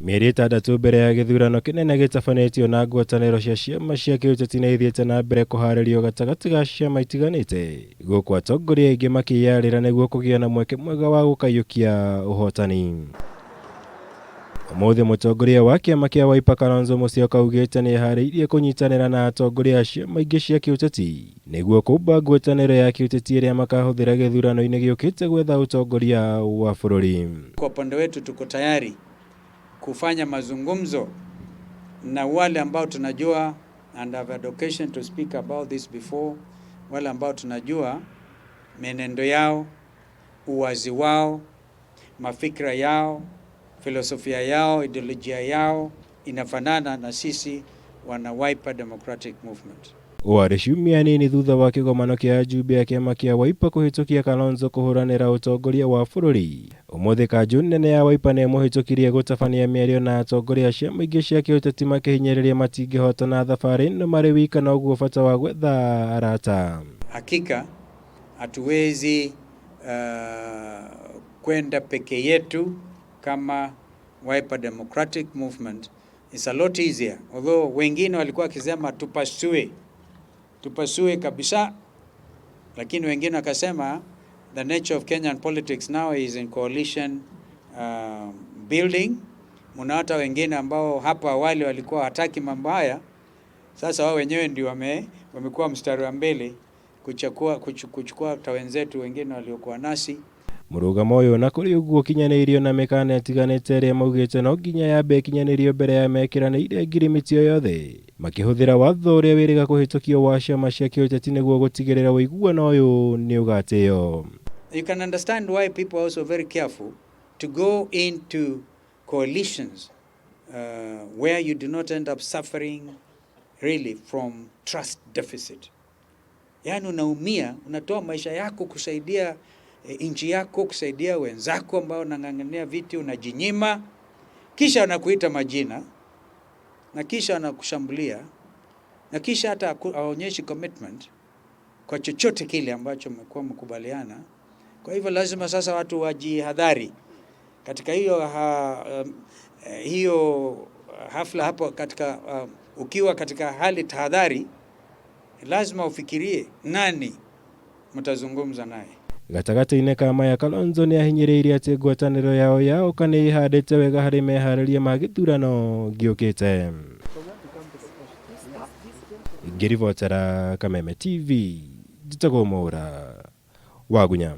Mĩeri 6 mbere ya gĩthurano kĩnene gĩtabanĩtio na ngwatanĩro cia ciama cia kĩũteti nĩ ithiĩte na mbere kũharĩrio gatagatĩ ga ciama itiganĩte, gũkũ atongoria aingĩ makĩyarĩra nĩguo kũgĩa na mweke mwega wa gũkaiyũkia ũhotani. Ũmũthĩ mũtongoria wa kĩama kĩa Wiper Kalonzo Musyoka augĩte nĩeharĩirie kũnyitanĩra na atongoria a ciama ingĩ cia kĩũteti nĩguo kũmba ngwatanĩro ya kĩũteti ĩrĩa makahũthĩra gĩthurano-inĩ gĩũkĩte gwetha ũtongoria wa bũrũri. Kwa upande wetu tuko tayari kufanya mazungumzo na wale ambao tunajua, and I've had occasion to speak about this before, wale ambao tunajua mienendo yao, uwazi wao, mafikra yao, filosofia yao, ideolojia yao inafanana na sisi wana Wiper Democratic Movement. Warĩ ciumia nini thutha wa kĩgomano kĩa ajumbe a kĩama kĩa Wiper kũhĩtũkia Kalonzo kũhũranĩra ũtongoria wa bũrũri. Ũmũthĩ kanjũ nene ya Wiper nĩĩmũhĩtũkirie gũtabania mĩario na atongoria a ciama ingĩ cia kĩũteti makĩhinyĩrĩria matingĩhotana thabarĩ ĩno marĩ wika na ũguo bata wa gwetha arata. Hakika hatuwezi kwenda peke yetu kama Wiper Democratic Movement. It's a lot easier, although wengine walikuwa wakisema tupasue tupasue kabisa, lakini wengine wakasema the nature of Kenyan politics now is in coalition building. Muna hata wengine ambao hapo awali walikuwa hataki mambo haya, sasa wao wenyewe ndio wamekuwa mstari wa mbele kuchukua hata wenzetu wengine waliokuwa nasi. Mũrũgamo ũyũ na kũrĩ ũguo ũkinyanĩirio na mĩkana ĩtiganĩte ĩrĩa maugĩte no nginya yambe ĩkinyanĩrio mbere ya mekĩranĩire ngirimiti o yothe makĩhũthĩra watho ũrĩa wĩrĩga kũhĩtũkio wa ciama cia kĩũteti nĩguo gũtigĩrĩra ũiguano ũyũ nĩ ũgatĩo. You can understand why people are also very careful to go into coalitions where you do not end up suffering really from trust deficit. Yaani unaumia, unatoa maisha yako kusaidia nchi yako, kusaidia wenzako ambao wanang'ang'ania viti, unajinyima, kisha wanakuita majina na kisha wanakushambulia na kisha hata hawaonyeshi commitment kwa chochote kile ambacho mmekuwa mkubaliana. Kwa hivyo lazima sasa watu wajihadhari katika hiyo hafla hapo katika ukiwa katika hali tahadhari, lazima ufikirie nani mtazungumza naye. Gatagatĩ-inĩ ka maya, Kalonzo nĩ ahinyĩrĩirie atĩ ngwatanĩro yao ya ũka nĩ ĩhandĩte wega harĩ meharĩria ma gĩthurano gĩũkĩte. Ngĩribotera Kameme TV, njĩtagwo Mwaũra Wagunya.